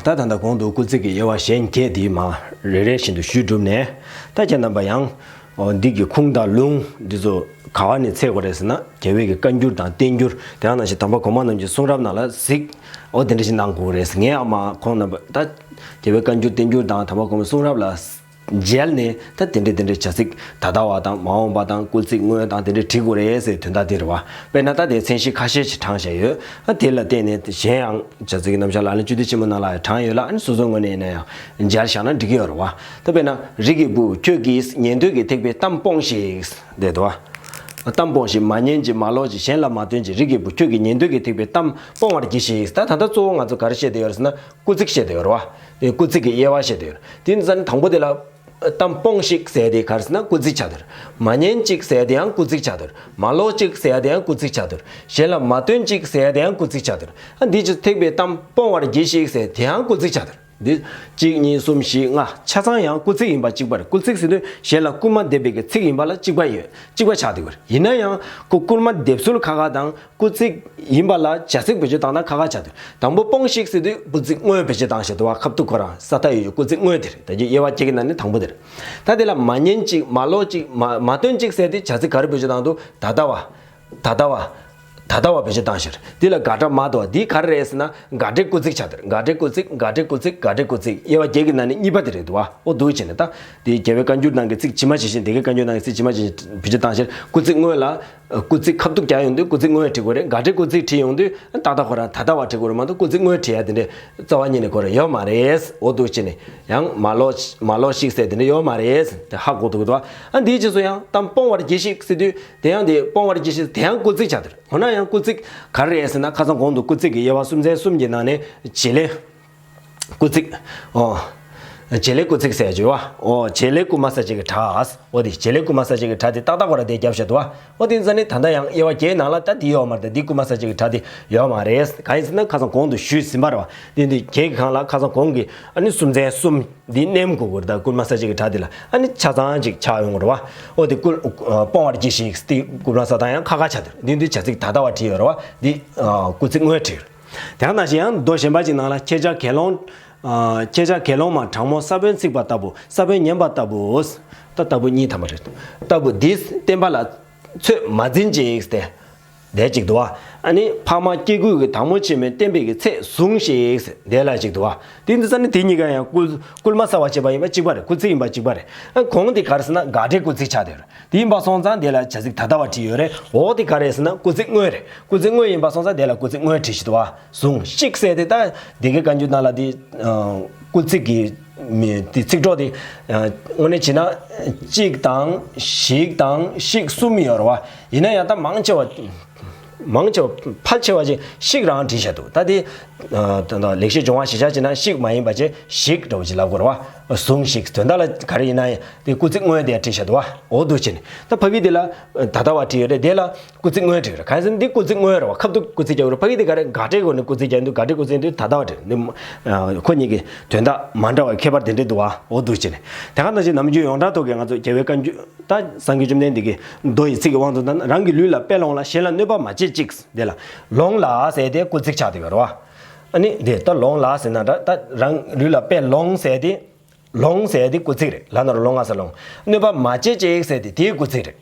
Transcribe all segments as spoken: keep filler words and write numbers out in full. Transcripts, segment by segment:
ད་ད་ལྟ་གོང་དུ་སྐུལ་ཚིག་གི་དབྱེ་བ་གཞན་བརྒྱད་འདི་མར་རེ་རེ་བཞིན་དུ་ཞུས་གྲུབ་ནས། ད་ཁྱེད་རྣམ་པ་ཡང་འདི་གི་ཁུངས་དང་ལུང་འདི་ཚོ་ག་བ་ནས་འཚོལ་དགོས་རེད་ཟེར་ན། རྒྱལ་བའི་གི་བཀའ་འགྱུར་དང་བསྟན་འགྱུར། དེ་ཡང་ནང་བཞིན་དམ་པ་གོང་མ་རྣམས་ཀྱི་གསུང་རབ་ནང་ལ་གཟིགས། འོ་དེ་འདྲ་ཞིག་གནང་དགོས་རེད་ཟེར། ངས་ཨ་མ་ཁོང་རྣམ་པ་ད་རྒྱལ་བའི་བཀའ་འགྱུར་བསྟན་འགྱུར་དང་དམ་པ་གོང་མའི་གསུང་རབ་ལ་མཇལ་ནས། ད་དེ་འདྲའི་དེ་འདྲའི་བྱ་ཚིག་ད་ལྟ་བ་དང་མ་འོངས་པ་དང་སྐུལ་ཚིག་སྔོན་དང་དེ་འདྲའི་བྲིས་དགོས་རེད་ཟེར་དོན་དག་དེ་རེད་བ། དཔེར་ན་ད་དེ་མཚན་གཞི་ཁ་ཤས་ཤིག་དྲངས་བཞག་ཡོད། ཨ་དེ་ལ་བརྟེན་ནས་གཞན་ཡང་བྱ་ཚིག་གི་རྣམ་གཞག་ལག་ལེན་བཅུ་བདེ་ཆེན་མོ་ནང་ལ་ཡང་དྲངས་ཡོད་ལ། ཨ་ནི་སོ་སོའི་ངོས་ནས་ཡིན་ན་ཡང་མཇལ་བཞག་ན་འགྲིག་གི་ཡོད་རེད་བ། ད་དཔེར་ན། རིགས་ཀྱི་བུ་ཁྱོད་ཀྱིས་ཉན་ཐོས་ཀྱི་ཐེག་པའི་གཏམ་སྤོངས་ཤིག་དེ་འདུག་བ། གཏམ་སྤོངས་ཤིག་མ་ཉན་ཅིག་མ་ཀློག་ཅིག་གཞན་ལ་མ་སྟོན་ཅིག་རིགས་ཀྱི་བུ་ཁྱོད་ཀྱིས་ཉན་ཐོས་ཀྱི་ཐེག་པའི་གཏམ་སྤོང་བར་གྱིས་ཤིག་ད་ད་ལྟ་གཙོ་བོ་ང་ཚོ་ག་རེ་བཤད་བསྡད་ཡོད་རེད་ཟེར་ན། སྐུལ་ཚིག་བཤད་བསྡད་ཡོད་རེད་བ། དེ་སྐུལ་ཚིག་གི་དབྱེ་བ་བཤད་བསྡད་ཡོད་རེད། དེ་ནི་ད་ནི་དང་པོ་དེ་ལ། གཏམ་སྤོངས་ཤིག་ཟེར་དེ་ག་རེ་ཟེར་ན་སྐུལ་ཚིག་ཆགས་བསྡད་ཡོད་རེད། མ་ཉན་ཅིག་ཟེར་དེ་ཡང་སྐུལ་ཚིག་ཆགས་བསྡད་ཡོད་རེད། མ་ཀློག་ཅིག་ཟེར་དེ་ཡང་སྐུལ་ཚིག་ཆགས་བསྡད་ཡོད་རེད། གཞན་ལ་མ་སྟོན་ཅིག་ཟེར་དེ་ཡང་སྐུལ་ཚིག་ཆགས་བསྡད་ཡོད་རེད། ཨ་འདི་ཅི་ཐེག་པའི་གཏམ་སྤོང་བར་གྱིས་ཤིག་ཟེར་དེ་ཡང་སྐུལ་ཚིག་ཆགས་བསྡད་ཡོད་རེད། འདི་གཅིག་གཉིས་གསུམ་བཞི་ལྔ་ཆ་ཚང་ཡང་སྐུལ་ཚིག་ཡིན་པ་གཅིག་པ་རེད། སྐུལ་ཚིག་ཟེར་དུས་གཞན་ལ་སྐུལ་མ་འདེབས་པའི་གི་ཚིག་ཡིན་པ་ལ་གཅིག་པ་ཡོད། གཅིག་པ་ཆགས་བསྡད་ཡོད་རེད། ཡིན་ན་ཡང་ཁོ་སྐུལ་མ་འདེབས་ཚུལ་ཁ་ཁ་དང་། སྐུལ་ཚིག་ཡིན་པ་ལ་བྱ་ཚིག་བེད་སྤྱོད་བཏང་ན་ཁ་ཁ་ཆགས་འདུག་དང་པོ་སྤོངས་ཤིག་ཟེར་དུས་སྐུལ་ཚིག་དངོས་བེད་སྤྱོད་བཏང་བཞག་འདུག་བ། ཁ་ཐུག་ཁོ་རང་ས་མཐའ་ཡོད་ཀྱི་སྐུལ་ཚིག་དངོས་དེ་རེད། ད་ཀྱི་དབྱེ་བ་བརྒྱད་ཀྱི་ནང་ནས་དང་པོ་དེ་རེད། ད་དེ་ལ་མ་ཉན་ཅིག་མ་ཀློག་ཅིག་མ་མ་སྟོན་ཅིག་ཟེར་དུས་བྱ་ཚིག་ག་རེ་བེད་སྤྱོད་བཏང་འདུག་ད་ལྟ་བ། ད་ལྟ་བ། ད་ལྟ་བ་བེད་སྤྱོད་བཏང་ཞིང་། འདི་ལ་དགག་སྒྲ་མ་འདུག་བ། འདི་ག་རེ་རེད་ཟེར་ན་དགག་སྒྲའི་སྐུལ་ཚིག་ཆགས་འདུག་དགག་སྒྲའི་སྐུལ་ཚིག་དགག་སྒྲའི་སྐུལ་ཚིག་དགག་སྒྲའི་སྐུལ་ཚིག་དབྱེ་བ་བརྒྱད་ཀྱི་ནང་ནས་གཉིས་པ་དེ་རེད་འདུག་བ། འོ་འདུག་བྱས་ནས་ད། དེ་རྒྱལ་བའི་བཀའ་འགྱུར་ནང་གི་ཚིག་ཇི་མ་ཇི་བཞིན། སྡེ་དགེ་བཀའ་འགྱུར་ནང་གི་ཚིག་ཇི་མ་ཇི་བཞིན་བེད་སྤྱོད་བཏང་ཕྱིར། སྐུལ་ཚིག་དངོས་ལ། སྐུལ་ཚིག་ཁ་ཐུག་རྒྱག་ཡོང་དུས་སྐུལ་ཚིག་དངོས་བྲིས་དགོས་རེད། དགག་སྒྲའི་སྐུལ་ཚིག་བྲིས་ཡོང་དུས་ཏག་ཏག་ཁོ་རང་ད་ལྟ་བ་བྲིས་དགོས་རེད་མ་གཏོགས་སྐུལ་ཚིག་དངོས་བྲིས་ཡ་དེ་འདྲའི་རྩ་བ་ཉིད་ནས་ཁོ་རང་ཡོད་མ་རེད། འོ་འདུག་བྱས་ནས་ཡང་མ་ཀློག་མ་ཀློག་ཤིག་ཟེར་དེ་འདྲ་ཡོད་མ་རེད། དེ་ཧ་གོ་ཐུབ་ཀྱི་འདུག་བ། ཨ་འདིའི་རྗེས་སུ་ཡང་གཏམ་སྤོང་བར་གྱིས་ཤིག་ཟེར་དུས་དེ་ཡང་དེ་སྤོང་བར་གྱིས་ཤིག་དེ་ཡང་སྐུལ་ཚིག་ཆགས་དེར། འོ་ན་ཡང་སྐུལ་ཚིག་ག་རེ་རེད་ཟེར་ན། ཁ་སང་གོང་དུ་སྐུལ་ཚིག་གི་དབྱེ་བ་སུམ་ཚན་གསུམ་གྱི་ནང་ནས་བྱེད་ལས། སྐུལ་ཚིག་ཨོ། བྱེད་ལས་སྐུལ་ཚིག་ཟེར་བྱས་བ། ཨོ་བྱེད་ལས་སྐུལ་མ་གསལ་བྱེད་ཀྱི་སྒྲ། ཨོ་དེ་བྱེད་ལས་སྐུལ་མ་གསལ་བྱེད་ཀྱི་སྒྲ་དེ་ཏག་ཏག་ཁོ་ར་དེ་རྒྱབ་བཞག་འདུག་བ། ཨོ་དེ་ཙ་ནི་ད་ལྟ་ཡང་དབྱེ་བ་བརྒྱད་ནང་ལ་ད་འདི་ཡོད་མ་རེད། ད་འདི་སྐུལ་མ་གསལ་བྱེད་ཀྱི་སྒྲ་དེ་ཡོད་མ་རེད། གང་ཡིན་ཟེར་ན་ཁ་སང་གོང་དུ་ཞུས་ཟིན་པ་རེད་བ། དེ་འདི་བརྒྱད་ཀྱི་སྒང་ལ་ཁ་སང་གོང་གི་ཨ་ནི་སུམ་ཚན་གསུམ་འདི་མནན་དགོས་ཀྱི་རེད། ད་སྐུལ་མ་གསལ་བྱེད་ཀྱི་སྒྲ་དེ་ལ་ཨ་ནི་ཆ་ཚང་ཅིག་ཆགས་ཡོང་གི་རེད་བ། ཨོ་དེ་སྐུལ་སྤོང་བར་གྱིས་ཤིག་དེ་སྐུལ་མ་གསལ་དང་ཡང་ཁ་ཁ་ཆགས་དེ་འདི་འདི་བྱ་ཚིག་ད་ལྟ་བ་བྲིས་ཡོད་རེད་བ། འདི་སྐུལ་ཚིག་དངོས་བྲིས། དེ་ནང་བཞིན་ཡང་མདོ་གཞན་པ་ཅིག་ནང་ལ་ཁྱེད་ཅག་དགེ་སློང་། ཨ་ཁྱེད་ཅག་དགེ་སློང་མ་དྲང་མོ་ས་བོན་ཚིག་པ་ལྟ་བུ། ས་བོན་ཉན་པ་ལྟ་བུ། ད་ལྟ་བུ་གཉིས་ཐམ་པ་རེད། ལྟ་བུ་འདིས་བསྟན་པ་ལ་ཚོད་མ་འཛིན་ཅིག་སྟེ། དེ་གཅིག་འདུག་བ། ཨ་ནི་འཕགས་མ་སྐྱེ་དགུའི་གི་དང་པོ་ཆེན་མོས་བསྟན་པའི་གི་ཚད་བཟུང་ཞིག་དེ་ལ་གཅིག་འདུག་བ། དེ་འདི་ས་ནི་དེ་གཉིས་ཀ་ཡང་སྐུལ་སྐུལ་མ་གསལ་བ་བྱས་པ་ཡིན་པ་གཅིག་པ་རེད། སྐུལ་ཚིག་ཡིན་པ་གཅིག་པ་རེད། ཨ་གོང་དེ་ག་རེ་ཟེར་ན་དགག་སྒྲའི་སྐུལ་ཚིག་ཆགས་བསྡད་ཡོད་རེད། དེ་ཡིན་པ་སོང་ཙང་དེ་ལ་བྱ་ཚིག་ད་ལྟ་བ་བྲིས་ཡོད་རེད། འོ་དེ་ག་རེད་ཟེར་ན་སྐུལ་ཚིག་དངོས་རེད། སྐུལ་ཚིག་དངོས་ཡིན་པ་སོང་ཙང་དེ་ལ་སྐུལ་ཚིག་དངོས་བྲིས་ཤི་འདུག་བ། བཟུང་ཤིག་ཟེར་དེ་ད་སྡེ་དགེ་བཀའ་འགྱུར་ནང་ལ་དེ་སྐུལ་ཚིག་གི་མི་དེ་ཚིག་གྲོགས་དེ་དངོས་གནས་བྱས་ན་གཅིག་དང་ཞིག་དང་ཤིག་གསུམ་ཡོད་རེད་བ། ཡིན་ན་ཡང་ད་མང་ཆེ་བ་མང་ཆེ་བ་ཕལ་ཆེ་བ་ཅིག་ཤིག་རང་བྲིས་བཞག་འདུག་ད་དེ་ད་ལེགས་བཤད་ལྗོན་དབང་གཞིར་བཞག་བྱས་ན་ཤིག་མ་ཡིན་པ་ཅིག་ཞིག་འདྲ་བོ་ཅིག་ལབ་དགོས་རེད་བ། བཟུང་ཤིག་དོན་དག་ལ་ག་རེ་ཡིན་ན་ཡང་དེ་སྐུལ་ཚིག་དངོས་དེ་བྲིས་བཞག་འདུག་བ། འོ་འདུག་བྱས་ནས་ད་ཕ་གི་དེ་ལ་ད་ལྟ་བ་བྲིས་ཡོད་རེད། དེ་ལ་སྐུལ་ཚིག་དངོས་བྲིས་རེད། གང་ཡིན་ཟེར་ན་འདི་སྐུལ་ཚིག་དངོས་རེད་བ། ཁ་ཐུག་སྐུལ་ཚིག་རྒྱག་གི་རེད། ཕ་གི་དེ་ག་རེ་དགག་སྒྲའི་སྒོ་ནས་སྐུལ་ཚིག་རྒྱག་འདུག་དགག་སྒྲའི་སྐུལ་ཚིག་འདི་ད་ལྟ་བ་བྲིས་འདི་ཁོ་གཉིས་ཀྱི་དོན་དག་མ་འདྲ་བའི་ཁྱད་པར་དེ་འདྲ་འདུག་བ། འོ་འདུག་བྱས་ནས་དེ་ག་ནང་བཞིན་ནམ་རྒྱུན་ཡོངས་གྲགས་ཐོག་གི་ང་ཚོ་རྒྱལ་བའི་བཀའ་འགྱུར་ད་སངས་རྒྱས་བཅོམ་ལྡན་འདས་ཀྱི་མདོ་ཡི་ཚིག་གི་དབང་དུ་བཏང་ན། རང་གི་ལུས་ལ་དཔེ་ལོངས་ལ། གཞན་ལ་གནོད་པ་མ་བྱེད་ཅིག་དེ་ལ་ལོངས་ལ་ཟེར་དེ་སྐུལ་ཚིག་ཆགས་བསྡད་ཡོད་རེད་བ། ཨ་ནི་དེ་ད་ལོངས་ལ་ཟེར་ན་འདྲ། ད་རང་ལུས་ལ་དཔེ་ལོངས་ཟེར་དེ། ལོངས་ཟེར་དེ་སྐུལ་ཚིག་རེད། ལ་ན་རོ་ལོ་ང་ས་ལོངས། གནོད་པ་མ་བྱེད་ཅིག་ཟེར་དེ་དེའི་སྐུལ་ཚིག་རེད།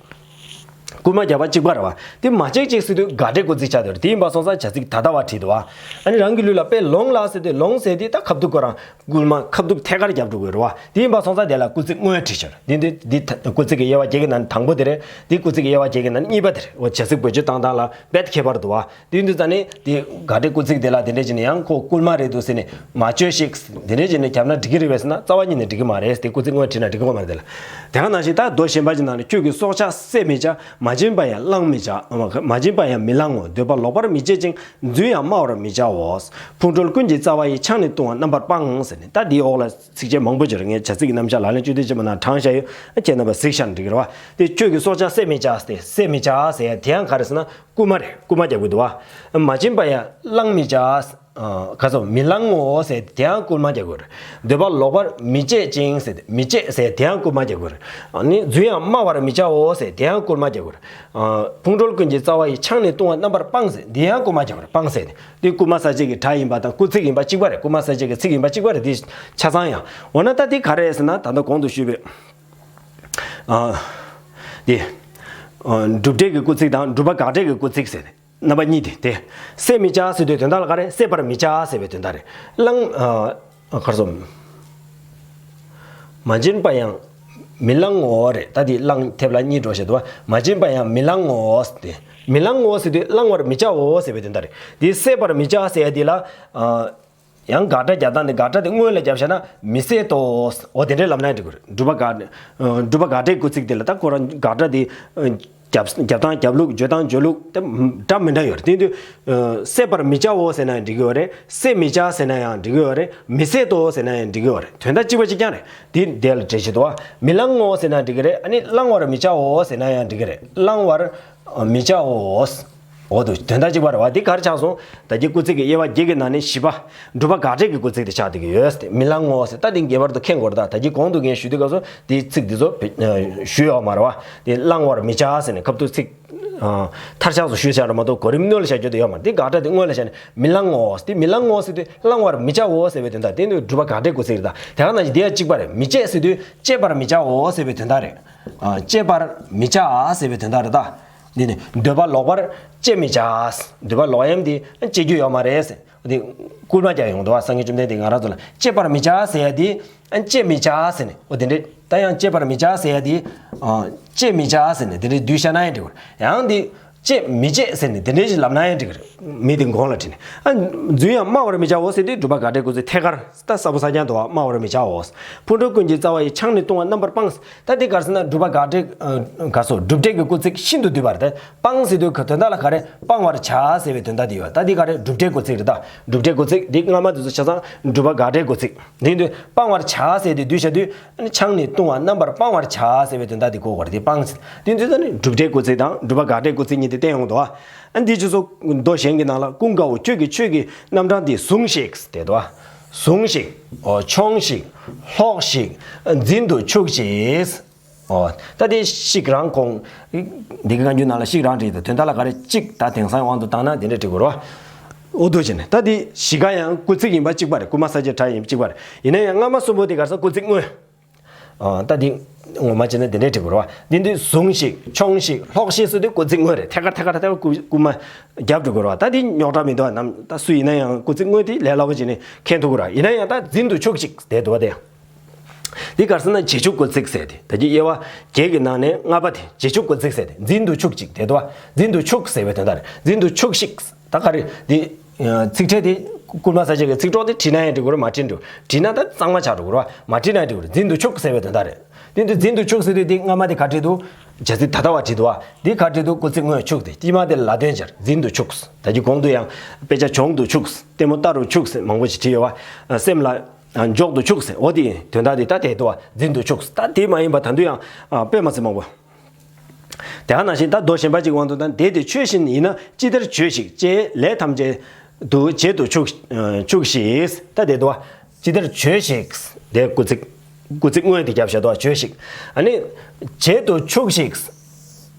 སྐུལ་མ་རྒྱག་པ་གཅིག་པ་རེད་བ། དེ་མ་བྱེད་ཅིག་ཟེར་དུས་དགག་སྒྲའི་སྐུལ་ཚིག་ཆགས་བསྡད་ཡོད་རེད། དེ་ཡིན་པ་སོང་ཙང་བྱ་ཚིག་ད་ལྟ་བ་བྲིས་འདུག་བ། ཨ་ནི་རང་གི་ལུས་ལ་དཔེ་ལོངས་ལ་ཟེར་དུས་ལོངས་ཟེར་དེ་ད་ཁ་ཐུག་ཁོ་རང་སྐུལ་མ་ཁ་ཐུག་ཐད་ཀར་རྒྱབ་འགྲོ་དགོས་རེད་བ། དེ་ཡིན་པ་སོང་ཙང་དེ་ལ་སྐུལ་ཚིག་དངོས་བྲིས་ཤོར། འདི་འདི་འདི་ད་སྐུལ་ཚིག་གི་དབྱེ་བ་བརྒྱད་ཀྱི་ནང་ནས་དང་པོ་དེ་རེད། འདི་སྐུལ་ཚིག་གི་དབྱེ་བ་བརྒྱད་ཀྱི་ནང་ནས་གཉིས་པ་དེ་རེད། འོ་བྱ་ཚིག་བེད་སྤྱོད་བཏང་སྟངས་ལ་རྦད་ཁྱད་པར་འདུག་བ། དེ་ཡིན་དུས་ཙང་ནས་དེ་དགག་སྒྲའི་སྐུལ་ཚིག་དེ་ལ་དེ་འདྲ་བྱས་ནས་ཡང་ཁོ་སྐུལ་མ་རེད་འདུག་ཟེར་ནས་མ་བཅོས་ཤིག་དེ་འདྲ་བྱས་ནས་བརྒྱབ་ན་འགྲིག་གི་རེད་པས་ཟེར་ན་རྩ་བ་ཉིད་ནས་འགྲིག་གི་མ་རེད། དེ་སྐུལ་ཚིག་དངོས་བྲིས་ན་འགྲིག་གི་མ་རེད། དེ་ལ་དེ་ག་ནང་བཞིན་ད་མདོ་གཞན་པ་ཅིག་ནང་ནས། ཁྱོད་ཀྱིས་སྲོག་ཆགས་བསད་མི་བྱ། མ་བྱིན་པ་ཡང་བླང་མི་བྱ། མ་བྱིན་པ་ཡང་མི་བླང་ངོ་། འདོད་པ་ལོག་པར་མི་བྱེད་ཅིང་། རྫུན་ཡང་སྨྲ་བར་མི་བྱའོ། ཕུང་ཁྲོལ་ཀུན་གྱི་རྩ་བ་ཡི། ཆང་ནི་བཏུང་བ་རྣམ་པར་སྤང་ཟེར་ནས། ད་འདིའི་འོག་ལ་ཚིགས་བཅད་མང་པོ་ཅིག་རེད། ངས་བྱ་ཚིག་གི་རྣམ་གཞག་ལག་ལེན་བཅུ་བདུན་ཆེན་མོ་ནང་དྲངས་བཞག་ཡོད། ཁྱེད་རྣམ་པ་གཟིགས་བཞག་ན་འགྲིག་གི་རེད་བ། དེ་ཁྱོད་ཀྱིས་སྲོག་ཆགས་བསད་མི་བྱ་སྟེ། བསད་མི་བྱ་ཟེར་ཡ་དེ་ཡང་ག་རེ་ཟེར་ན་སྐུལ་མ་རེད། སྐུལ་མ་རྒྱག་དགོས་འདུག་བ། མ་བྱིན་པ་ཡང་བླང་མི་བྱ། ཨ། ག་ཚོད་མི་བླང་ངོ་ཟེར་དེ་ཡང་བསྐུལ་མ་རྒྱག་དགོས་རེད། འདོད་པ་ལོག་པར་མི་སྤྱད་ཅིང་ཟེར་མི་སྤྱད་ཟེར་དེ་ཡང་བསྐུལ་མ་རྒྱག་དགོས་རེད། ཨ་ནི་རྫུན་ཡང་སྨྲ་བར་མི་བྱའོ་ཟེར་དེ་ཡང་བསྐུལ་མ་རྒྱག་དགོས་རེད། ཨ། ཕུང་ཁྲོལ་ཀུན་གྱི་རྩ་བ་ཡི། ཆང་ནི་བཏུང་བ་རྣམ་པར་སྤངས་ཟེར་དེ་ཡང་བསྐུལ་མ་རྒྱག་དགོས་རེད། སྤངས་ཟེར་དེ་བསྐུལ་མ་གསལ་བྱེད་ཀྱི་སྒྲ་ཡིན་པ་དང་སྐུལ་ཚིག་ཡིན་པ་གཅིག་པ་རེད། བསྐུལ་མ་གསལ་བྱེད་ཀྱི་ཚིག་ཡིན་པ་གཅིག་པ་རེད། དེ་ཆ་ཚང་ཡང་འོ་ན་ད་དེ་ག་རེ་རེད་ཟེར་ན་ད་ལྟ་གོང་དུ་ཞུས་པའི། ཨ། དེ། ཨ། སྒྲུབ་འབྲས་ཀྱི་སྐུལ་ཚིག་དང་སྒྲུབ་པ་དགག་འབྲས་ཀྱི་སྐུལ་ཚིག་ཟེར་ནས། རྣམ་པ་གཉིས་དེ་དེ། བསད་མི་བྱ་ཟེར་དུས་དོན་དག་ལ་ག་རེ། བསད་པར་མི་བྱ་ཟེར་བའི་དོན་དག་རེད། བླང་། ཨ། གར་སོང་། མ་བྱིན་པ་ཡང་མི་བླང་ངོ་། རེད། ད་དེ་བླང་ཐེབས་ལ་གཉིས་འགྲོ་བཞིན་འདུག་བ། མ་བྱིན་པ་ཡང་མི་བླང་ངོ་། དེ་མི་བླང་ངོ་ཟེར་དུས་བླང་བར་མི་བྱའོ་ཟེར་བའི་དོན་དག་རེད། དེ་བསད་པར་མི་བྱ་ཟེར་ཡ་དེ་ལ། ཨ། ཡང་དགག་སྒྲ་རྒྱག་སྟངས་དེ་དགག་སྒྲ་དེ་སྔོན་ལ་བརྒྱབ་བཞག་ན་མི་བསད་དོ། འོ་དེ་འདྲའི་ལབ་ན་འགྲིག་གི་རེད། སྒྲུབ་པ་དགག་ཨ། སྒྲུབ་པ་དགག་སྒྲའི་སྐུལ་ཚིག་དེ་ལ་ད་ཁོ་རང་དགག་སྒྲ་དེ་ཨ། རྒྱབ་རྒྱབ་སྟངས་རྒྱབ་ལུགས། བརྗོད་སྟངས་བརྗོད་ལུགས་དེ་འདྲ་མི་འདྲ་ཡོད་རེད། དེ་དུས་ཨ། བསད་པར་མི་བྱའོ་ཟེར་ན་ཡང་འགྲིག་གི་ཡོད་རེད། བསད་མི་བྱ་ཟེར་ན་ཡང་འགྲིག་གི་ཡོད་རེད། མི་བསད་དོ་ཟེར་ན་ཡང་འགྲིག་གི་ཡོད་རེད། དོན་དག་གཅིག་པ་གཅིག་རྐྱང་རེད། དེ་དེ་ལ་འགྲེལ་བྱེད་དུ་བ། མི་བླང་ངོ་ཟེར་ན་འགྲིག་གི་རེད། ཨ་ནི་བླང་བར་མི་བྱའོ་ཟེར་ན་ཡང་འགྲིག་གི་རེད། བླང་བར་མི་བྱའོ། འོ་དུ་དོན་དག་གཅིག་པ་རེད་བ། འདི་ག་རེ་ཆགས་སོང་། ད་གིན་སྐུལ་ཚིག་གི་དབྱེ་བ་བརྒྱད་ཀྱི་ནང་ནས་བཞི་པ། སྒྲུབ་པ་དགག་སྒྲའི་གི་སྐུལ་ཚིག་དེ་ཆགས་བསྡད་ཀྱི་ཡོད། མི་བླང་ངོ་ཟེར། ད་འདི་ངེས་པར་དུ་མཁྱེན་དགོས་རེད། ད་ད་གིན་གོང་དུ་ངས་ཞུ་དུས་སྐབས་སུ་འདིའི་ཚིག་འདི་ཚོ་བེད་ཞུས་ཡོད་མ་རེད་བ། འདི་བླང་བར་མི་བྱ་ཟེར་ནས་ཁ་ཐུག་ཚིག་ཨ། མཐར་ཆགས་སུ་ཞུས་བཞག་རེད་མ་གཏོགས་གོ་རིམ་སྣོན་ལ་བཞག་རྒྱུ་དེ་ཡོད་མ་རེད། འདི་དགག་སྒྲ་དེ་སྔོན་ལ་བཞག་ནས་མི་བླང་ངོ་། འདི་མི་བླང་ངོ་ཟེར་དུས་བླང་བར་མི་བྱའོ་ཟེར་བའི་དོན་དག་དེ་ནི་སྒྲུབ་པ་དགག་སྒྲའི་སྐུལ་ཚིག་རེད། ད་དེ་ག་ནང་བཞིན་འདི་ཡང་གཅིག་པ་རེད། མི་སྤྱད་ཟེར་དུས་སྤྱད་པར་མི་བྱའོ་ཟེར་བའི་དོན་དག་རེད། ཨ། སྤྱད་པར་མི་བྱ་ཟེར་བའི་དོན་དག་རེད་ད། འདི་ནི་འདོད་པ་ལོག་པར་སྤྱད་མི་བྱ། འདོད་པ་ལོག་གཡེམ་དེ་སྤྱད་རྒྱུ་ཡོད་མ་རེད་ཟེར། འདི་སྐུལ་མ་རྒྱག་ཡོང་འདུག་བ། སངས་རྒྱས་བཅོམ་ལྡན་འདས་ང་རང་ཚོ་ལ་སྤྱད་པར་མི་བྱ་ཟེར་ཡ་དེ་སྤྱད་མི་བྱ་ཟེར་ནས། འོ་དེ་འདྲས་ད་ཡང་སྤྱད་པར་མི་བྱ་ཟེར་ཡ་དེ་སྤྱད་མི་བྱ་ཟེར་ནས་དེ་འདྲས་བསྡུས་བཞག་ན་ཡང་འགྲིག་གི་རེད། ཡང་དེ་སྤྱད་མི་བྱེད་ཟེར་ནས་དེ་འདྲས་ཞིག་ལབ་ན་ཡང་འགྲིག་གི་རེད། མི་དེ་གོང་ལ་ཁྲིད་ནས། ཨ། རྫུན་ཡང་སྨྲ་བར་མི་བྱའོ་ཟེར་དུས་སྒྲུབ་པ་དགག་སྒྲའི་སྐུལ་ཚིག་ཐད་ཀར་ད་གསལ་པོ་གསལ་རྐྱང་འདུག་བ། སྨྲ་བར་མི་བྱའོ། ཕུང་ཁྲོལ་ཀུན་གྱི་རྩ་བ་ཡི། ཆང་ནི་བཏུང་བ་རྣམ་པར་སྤངས། ད་འདི་ག་རེ་ཟེར་ན་སྒྲུབ་པ་དགག་སྒྲའི་ཨ། ག་སོ་སྒྲུབ་འབྲས་ཀྱི་སྐུལ་ཚིག་ཤིན་ཏུ་བསྡུས་པ་རེད་ད། སྤངས་ཟེར་དུས་ག་དོན་དག་ལ་ག་རེ། སྤང་བར་བྱ་ཟེར་བའི་དོན་དག་དེ་ཡོད། ད་འདི་ག་རེ། སྒྲུབ་འབྲས་སྐུལ་ཚིག་རེད་ད། སྒྲུབ་འབྲས་སྐུལ་ཚིག་འདི་སྔ་མ་དེ་ཚོ་ཆ་ཚང་སྒྲུབ་པ་དགག་སྒྲའི་སྐུལ་ཚིག་དེ་ཡིན་དུས་སྤང་བར་བྱ་ཟེར་དེ་བསྡུས་བཞག་དུས་ཨ་ནི་ཆང་ནི་བཏུང་བ་རྣམ་པར་སྤང་བར་བྱ་ཟེར་བའི་དོན་དག་དེ་གོ་དགོས་རེད། དེ་སྤངས་ཟེར་དེ་ཡིན་དུས་ད་ནི་སྒྲུབ་འབྲས་སྐུལ་ཚིག་དང་སྒྲུབ་པ་དགག་སྒྲའི་སྐུལ་ཚིག་གཉིས་དེ་བསྟན་ཡོང་འདུག་བ། ཨ། འདིའི་རྗེས་སུ་མདོ་གཞན་གྱི་ནང་ལ་ཀུན་དགའ་བོ་ཁྱོད་ཀྱིས་ཆོས་ཀྱི་རྣམ་གྲངས་འདི་ཟུངས་ཤིག་དེ་དོ། ཟུངས་ཤིག་འོ། ཆོངས་ཤིག་ལྷོགས་ཤིག་འཛིན་དུ་ཆུག་ཅིག་འོ། ད་དེ་ཤིག་རང་གོང་འདི་གི་བཀའ་འགྱུར་ནང་ལ་ཤིག་རང་བྲིས་ཏེ་དོན་དག་ལ་ག་རེ་གཅིག་ད་དེང་སང་དབང་དུ་བཏང་ན་དེ་འདྲ་བྲིས་དགོས་རེད་བ། འོ་འདུག་བྱས་ནས་ད་དེ་བཞི་ཀ་ཡང་སྐུལ་ཚིག་ཡིན་པ་གཅིག་པ་རེད། བསྐུལ་མ་གསལ་བྱེད་སྒྲ་ཡིན་གཅིག་པ་རེད། ཡིན་ན་ཡང་སྔ་མ་གསུམ་པོ་དེ་ག་རེ་ཟེར། སྐུལ་ཚིག་དངོས། ཨ། ད་འདི་ངོ་མ་བྱས་ན་འདི་འདྲས་འབྲི་དགོས་རེད་བ། འདི་འདི་ཟུངས་ཤིག་ཆོངས་ཤིག་ལྷོགས་ཤིག་ཟེར་དུས་སྐུལ་ཚིག་དངོས་རེད། ཐད་ཀར་ཐད་ཀར་ཐད་ཀར་སྐུལ་སྐུལ་མ་རྒྱབ་འགྲོ་དགོས་རེད་བ། ད་འདི་རྙོག་དྲ་མི་འདུག་བ། ནམ་ད་སུ་ཡིན་ན་ཡང་སྐུལ་ཚིག་དངོས་དེ་ལས་སླ་པོ་བྱས་ནས་མཁྱེན་ཐུབ་ཀྱི་རེད། ཡིན་ན་ཡང་ད་འཛིན་དུ་ཆུག་ཅིག་དེ་འདུག་བ་དེ། འདི་ག་རེ་ཟེར་ན་རྗེས་འཇུག་སྐུལ་ཚིག་ཟེར་ཏེ། ད་ཀྱི་དབྱེ་བ་བརྒྱད་ཀྱི་ནང་ནས་ལྔ་པ་དེ་རྗེས་འཇུག་སྐུལ་ཚིག་ཟེར་ཏེ། འཛིན་དུ་ཆུག་ཅིག་དེ་འདུག་བ། འཛིན་དུ་ཆུག་ཟེར་བའི་དོན་དག་རེད། འཛིན་དུ་ཆུག་ཤིག་ད་ག་རེ་འདི། ཚིག་ཕྲད་དེ་བསྐུལ་མ་གསལ་བྱེད་ཀྱི་ཚིག་གྲོགས་དེ་བྲིས་ན་ཡང་འགྲིག་གི་རེད། མ་བྲིས་འགྲིག་བྲིས་ན་ད་གཙང་མ་ཆགས་འགྲོ་གི་རེད་བ། མ་བྲིས་ན་འགྲིག་གི་རེད། འཛིན་དུ་ཆུག་ཟེར་བའི་དོན་དག་རེད། དེ་དུས་འཛིན་དུ་ཆུག་ཟེར་དུས་དེ་སྔ་མ་དེ་ག་བྲིས་འདུག་བྱ་ཚིག་ད་ལྟ་བ་བྲིས་འདུག་བ། འདི་ག་བྲིས་འདུག་སྐུལ་ཚིག་དངོས་ཆུག་དེ་དཀྱིལ་མ་དེ་ལ་ལ་དོན་སྦྱར། འཛིན་དུ་ཆུག་ད་ཀྱི་གོང་དུ་ཡང་དཔེ་ཆ་གྱོང་དུ་ཆུག་ལྟད་མོ་ལྟ་རུ་ཆུག་ཟེར་མང་པོ་ཞིག་བྲིས་ཡོད་བ། སེམས་ལ་འཇོག་ཏུ་ཆུག་ཟེར། འོ་དེ་དོན་དག་དེ་ད་དེ་འདུག་བ། འཛིན་དུ་ཆུག་ད་དེ་མ་ཡིན་པ་ད་དུང་ཡང་དཔེ་མ་ཚད་མང་པོ། དེ་ག་ནང་བཞིན་ད་མདོ་གཞན་པ་ཅིག་དབང་དུ་བཏང་། དེ་དེ་ཆོས་བཞིན་ཡིན་ན་ཅི་བདེར་བྱོས་ཤིག་ཅེས་ལས་ཐམས་ཅད་དུ་བྱེད་དུ་ཆུག་ཆུག་ཤིག་ད་དེ་འདུག་བ། ཅི་བདེར་བྱོས་ཤིག་དེ་སྐུལ་ཚིག་སྐུལ་ཚིག་དངོས་དེ་རྒྱབ་བཞག་འདུག་བ། བྱོས་ཤིག་ཨ་ནི་བྱེད་དུ་ཆུག་ཤིག་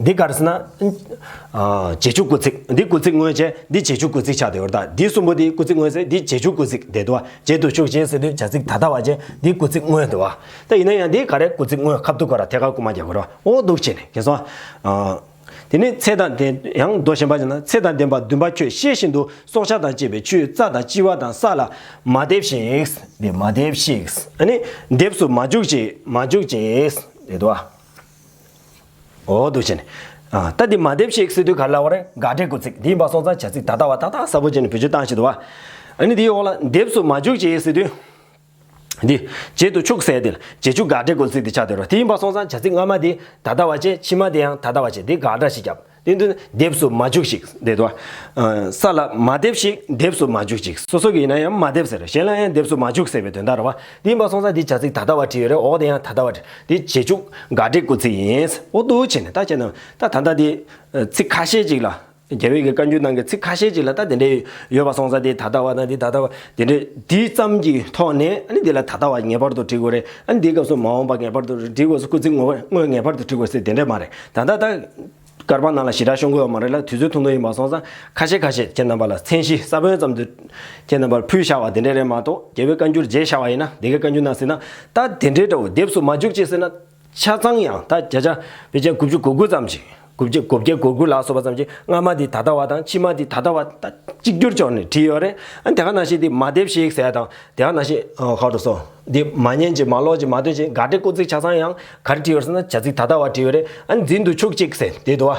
འདི་ག་རེ་ཟེར་ན། ཨ། རྗེས་འཇུག་སྐུལ་ཚིག་འདི་སྐུལ་ཚིག་དངོས་བྱས། འདི་རྗེས་འཇུག་སྐུལ་ཚིག་ཆགས་བསྡད་ཡོད་རེད་ད། འདི་གསུམ་པོ་དེ་སྐུལ་ཚིག་དངོས་ཟེར། འདི་རྗེས་འཇུག་སྐུལ་ཚིག་དེ་འདུག་བ། བྱེད་དུ་ཆུག་ཅེས་ཟེར་དུས་བྱ་ཚིག་ད་ལྟ་བ་བྱས། འདི་སྐུལ་ཚིག་དངོས་འདུག་བ། ད་ཡིན་ན་ཡང་འདི་ག་རེ། སྐུལ་ཚིག་དངོས། ཁ་ཐུག་ག་ར་ཐད་ཀར་བསྐུལ་མ་རྒྱག་དགོས་རེད་བ། འོ་འདུག་བྱས་ནས་ཁྱེད་ཚོ། ཨ། དེ་ནས་ཚེ་དང་ལྡན། ཡང་མདོ་གཞན་པ་ཅིག་ན། ཚེ་དང་ལྡན་པ་འདུན་པ་ཁྱོད་ཤེས་བཞིན་དུ། སྲོག་ཆགས་དང་བཅས་པའི་ཆུའི་རྩྭ་དང་ལྕི་བ་དང་ས་ལ་མ་འདེབས་ཤིག་འདི་མ་འདེབས་ཤིག་ཨ་ནི་འདེབས་སུ་མ་འཇུག་ཅིག་མ་འཇུག་ཅིག་དེ་འདུག་བ། འོ་འདུག་བྱས་ནས། ཨ། ད་འདི་མ་འདེབས་ཤིག་ཟེར་དུས་ག་རེ་ལབ་པ་རེད། དགག་སྒྲའི་སྐུལ་ཚིག་འདི་ཡིན་པ་སོང་ཙང་བྱ་ཚིག་ད་ལྟ་བ་ཏག་ཏག་གསལ་པོ་བྱས་ནས་བེད་སྤྱོད་བཏང་བཞིན་འདུག་བ། ཨ་ནི་འདིའི་འོག་ལ་འདེབས་སུ་མ་འཇུག་ཅིག་ཟེར་དུས། འདི་བྱེད་དུ་ཆུག་ཟེར་དེ་ལ་རྗེས་འཇུག་དགག་སྒྲའི་སྐུལ་ཚིག་འདི་ཆགས་བསྡད་རེད། དེ་ཡིན་པ་སོང་ཙང་བྱ་ཚིག་སྔ་མ་འདི་ད་ལྟ་བ་བྱས། ཕྱི་མ་འདི་ཡང་ད་ལྟ་བ་བྱས། འདི་དགག་སྒྲ་ཞིག་བརྒྱབ། དེ་དུས་འདེབས་སུ་མ་འཇུག་ཤིག་འདི་འདུག་བ། ས་ལ་མ་འདེབས་ཤིག་འདེབས་སུ་མ་འཇུག་ཅིག་སོ་སོ་གི་ཡིན་ན་ཡང་མ་འདེབས་ཟེར། གཞན་ལ་ཡང་འདེབས་སུ་མ་འཇུག་ཟེར་བའི་དོན་དག་རེད་བ། དེ་ཡིན་པ་སོང་ཙང་འདི་བྱ་ཚིག་ད་ལྟ་བ་བྲིས་ཡོད་རེད། འོག་དེ་ཡང་ད་ལྟ་བ་བྲིས། འདི་རྗེས་འཇུག་དགག་སྒྲའི་སྐུལ་ཚིག་ཡིན། འོ་འདུག་བྱས་ནས་ད་བྱས་ན་ད་ད་ལྟ་འདི་ཚིག་ཁ་ཤས་ཅིག་ལ། རྒྱལ་བའི་གི་བཀའ་འགྱུར་ནང་གི་ཚིག་ཁ་ཤས་ཅིག་ལ་ད་དེ་འདྲའི་ཡོད་པ་སོང་ཙང་དེ་ད་ལྟ་བ་དང་དེ་ད་ལྟ་བ་དེ་འདྲའི་དེ་ཙམ་གྱི་ཐོག་ནས་ཨ་ནི་དེ་ལ་ད་ལྟ་བ་ངེས་པར་དུ་བྲི་དགོས་རེད། ཨ་ནི་དེའི་སྐབས་སུ་མ་འོངས་པ་ངེས་པར་དུ་བྲི་དགོས་སུ་སྐུལ་ཚིག་ངོ་དངོས་ངེས་པར་དུ་བྲི་དགོས་ཟེར་དེ་འདྲས་མ་རེད། ད་ལྟ་ད་ཀར་པ་ནང་ལ་ཞེ་དྲག་ཤོང་གི་ཡོད་མ་རེད་ལ། དུས་ཚོད་ཐུང་ཐུང་ཡིན་པ་སོང་ཙང་ཁ་ཤས་ཁ་ཤས་ཁྱེད་རྣམ་པ་ལ་མཚན་གཞི་ས་བོན་ཙམ་དུ་ཁྱེད་རྣམ་པར་ཕུལ་བཞག་པ་དེ་འདྲས་རེད་མ་གཏོགས་རྒྱལ་བའི་བཀའ་འགྱུར་རྗེས་བཞག་པ་ཡིན་ན་དེ་གའི་བཀའ་འགྱུར་ནང་ཟེར་ན་ད་དེ་འདྲས་འདྲ་བོ་སྡེབས་སུ་མ་འཇུག་ཅེས་ཟེར་ན། ཆ་ཚང་ཡང་ད་བརྒྱ་ཆ་ཕལ་ཆེར་དགུ་བཅུ་གོ་དགུ་ཙམ་ཞིག་དགུ་བཅུ་གོ་བརྒྱད་གོ་དགུ་ལ་སོགས་པ་ཙམ་ཞིག་སྔ་མ་དེ་ད་ལྟ་བ་དང་ཕྱི་མ་དེ་ད་ལྟ་བ་ད་གཅིག་གྱུར་ཅོག་ནས་བྲིས་ཡོད་རེད། ཨ་དེ་ག་ནང་བཞིན་དེ་མ་བསྡེབས་ཤིག་ཟེར་ཡ་དང་དེ་ག་ནང་བཞིན་ཨ་ཁ་རུ་སོ་དེ་མ་ཉན་ཅིག་མ་ཀློག་ཅིག་མ་འདོན་ཅིག་དགག་སྒྲའི་སྐུལ་ཚིག་ཆ་ཚང་ཡང་ག་རེ་བྲིས་ཡོད་ཟེར་ན་བྱ་ཚིག་ད་ལྟ་བ་བྲིས་ཡོད་རེད། ཨ་འཛིན་དུ་ཆུག་ཅིག་ཟེར་དེ་འདུག་བ།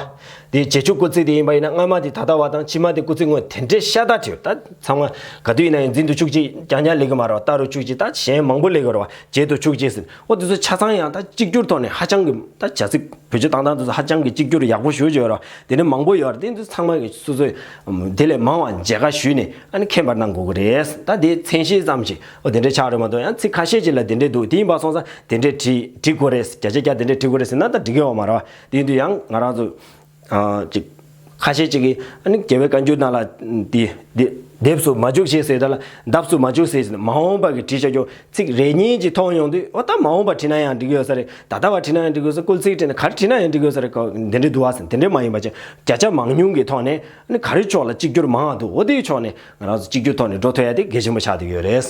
དེ་རྗེས་འཇུག་སྐུལ་ཚིག་དེ་ཡིན་པ་ཡིན་ན་སྔ་མ་དེ་ད་ལྟ་བ་དང་ཕྱི་མ་དེ་སྐུལ་ཚིག་དངོས་དེ་འདྲའི་ཤ་སྟག་བྲིས་ཡོད། ད་ཚང་མ་ག་དུས་ཡིན་ན་ཡང་འཛིན་དུ་ཆུག་ཅིག་རྐྱང་རྐྱང་སླེབས་ཀྱི་མ་རེད་བ། ལྟ་རུ་ཆུག་ཅིག་ད་གཞན་མང་པོ་སླེབས་ཀྱི་རེད་བ། རྗེས་དུ་ཆུག་ཅིག་ཟེར། འོ་དེ་ཚོ་ཆ་ཚང་ཡང་ད་གཅིག་གྱུར་ཐོག་ནས་ཧ་ཅང་གི་ད་བྱ་ཚིག་བེད་སྤྱོད་བཏང་སྟངས་དེ་ཚོ་ཧ་ཅང་གི་གཅིག་གྱུར་ཡག་པོ་ཞེ་པོ་ཅིག་ཡོད་རེད། དེ་ནས་མང་པོ་ཡོད་རེད། དེ་ཚོ་ཚང་མ་གི་སོ་སོས་དེ་ལས་མང་བ་མཇལ་ཁ་ཞུས་ནས་ཨ་ནི་མཁྱེན་པ་གནང་དགོས་ཀྱི་རེད། ད་དེ་མཚན་གཞི་ཙམ་ཞིག་འོ་དེ་འདྲའི་ཆགས་རེད་མ་གཏོགས་ཡང་ཚིག་ཁ་ཤས་ཅིག་ལ་དེ་འདྲའི་འདུག་དེ་ཡིན་པ་སོང་ཙང་དེ་འདྲའི་བྲིས་བྲིས་དགོས་རེད། བརྒྱ་ཆ་བརྒྱ་དེ་འདྲའི་བྲིས་དགོས་རེད་ཟེར་ན་ད་འགྲིག་གི་ཡོད་མ་རེད་བ། དེ་ཡིན་དུས་ཡང་ང་རང་ཚོ། ཨ་ཅིག་ཁ་ཤས་ཅིག་གིས་ཨ་ནི་རྒྱལ་བའི་བཀའ་འགྱུར་ནང་ལ་འདི་འདི་སྡེབས་སུ་མ་འཇུག་ཅེས་ཟེར་ད་ལ་ལྡབས་སུ་མ་འཇུག་ཟེར་ཟེར་ནས་མ་འོངས་པ་གི་བྲིས་བཞག་རྒྱུ་ཚིག་རེ་གཉིས་ཅིག་མཐོང་ཡོང་དུས་འོ་ད་མ་འོངས་པ་བྲིས་ན་ཡང་འགྲིག་གི་ཡོད་ས་རེད། ད་ལྟ་བ་བྲིས་ན་ཡང་འགྲིག་གི་ཡོད་ས། སྐུལ་ཚིག་བྲིས་ན་ག་རེ་བྲིས་ན་ཡང་འགྲིག་གི་ཡོད་ས་རེད། ག་འདི་འདྲ་འདུག་བ་ཟེར་དེ་འདྲ་མ་ཡིན་པ་ཅིག་བརྒྱ་ཆ་མང་ཉུང་གི་ཐོག་ནས་ཨ་ནི་ག་རེ་ཕྱོགས་ལ་གཅིག་གྱུར་མང་བ་འདུག་འོ་དེའི་ཕྱོགས་ནས་ང་རང་ཚོ་གཅིག་གྱུར་ཐོག་ནས་འགྲོ་ཐུབ་ཡ་དེ་གལ་ཆེན་པོ་ཆགས་བསྡད་ཡོད་རེད།